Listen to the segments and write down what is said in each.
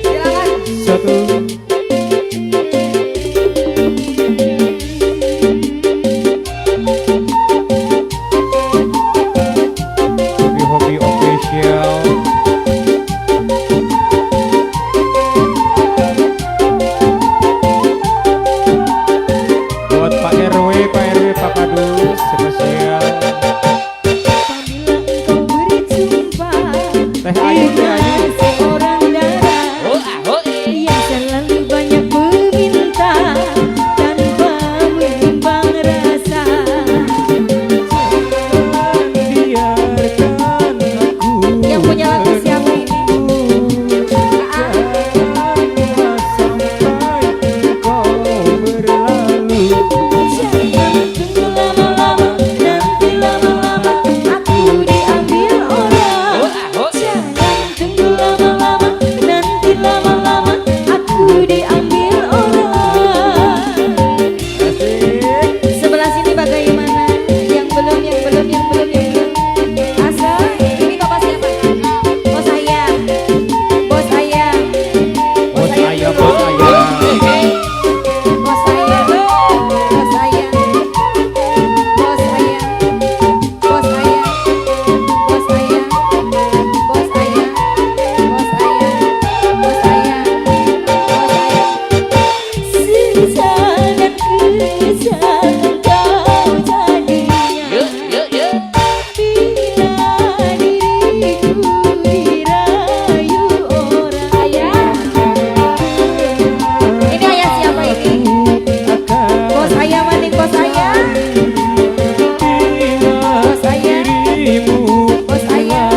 Silakan. Satu. Hobi Hobi Official. Buat Pak RW, Pak RW, Pak Kadus, spesial. Apabila engkau berjumpa Teh Ayu, Teh Ayu. dengan seorang darah yang selalu banyak meminta tanpa menimbang rasa. Biarkan aku. Yang punya lagu siapa ini? Janganlah sampai kau berlalu. Jangan tunggu lama-lama, nanti lama-lama aku diambil orang. Jangan tunggu lama-lama, nanti lama-lama aku diambil orang. Asik. Sebelah sini bagaimana? Yang belum, yang belum, yang belum, yang belum. Asa, ini bapak siapa? Bos ayam, bos ayam, Bos ayam, bos ayam. Bos ayam, bos ayam, bos ayam, bos ayam, bos ayam, bos ayam, bos ayam, bos ayam, bos ayam. Siksa dan kesal engkau jadinya. Bila diriku dirayu orang. Ayah, ini ayah siapa ini? Bos ayah maning, bos ayah, bos ayah, bos ayah.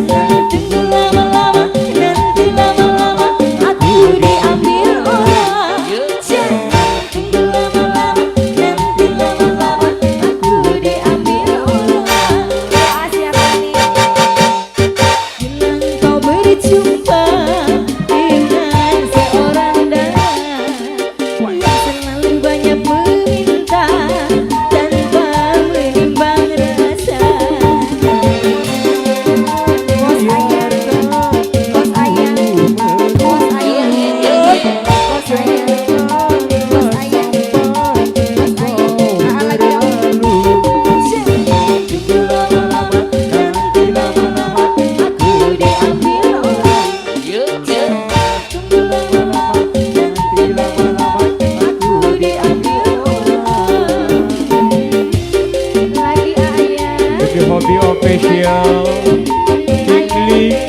Jangan tunggu lama-lama, nanti lama-lama aku diambil orang. Jangan tunggu lama-lama, nanti lama-lama aku diambil orang. Doa siapa nih? Bila engkau berjumpa dengan seorang darah yang selalu banyak meminta tanpa menimbang rasa. Bos ayah, bos ayah, bos ayah, bos ayah, bos ayah, bos ayah. Ah, lagi dong. Jangan tunggu lama-lama, nanti lama-lama aku diambil orang. Jangan tunggu lama-lama, nanti lama-lama aku diambil orang. Lagi ayah. Hobi Hobi Official. Kikli.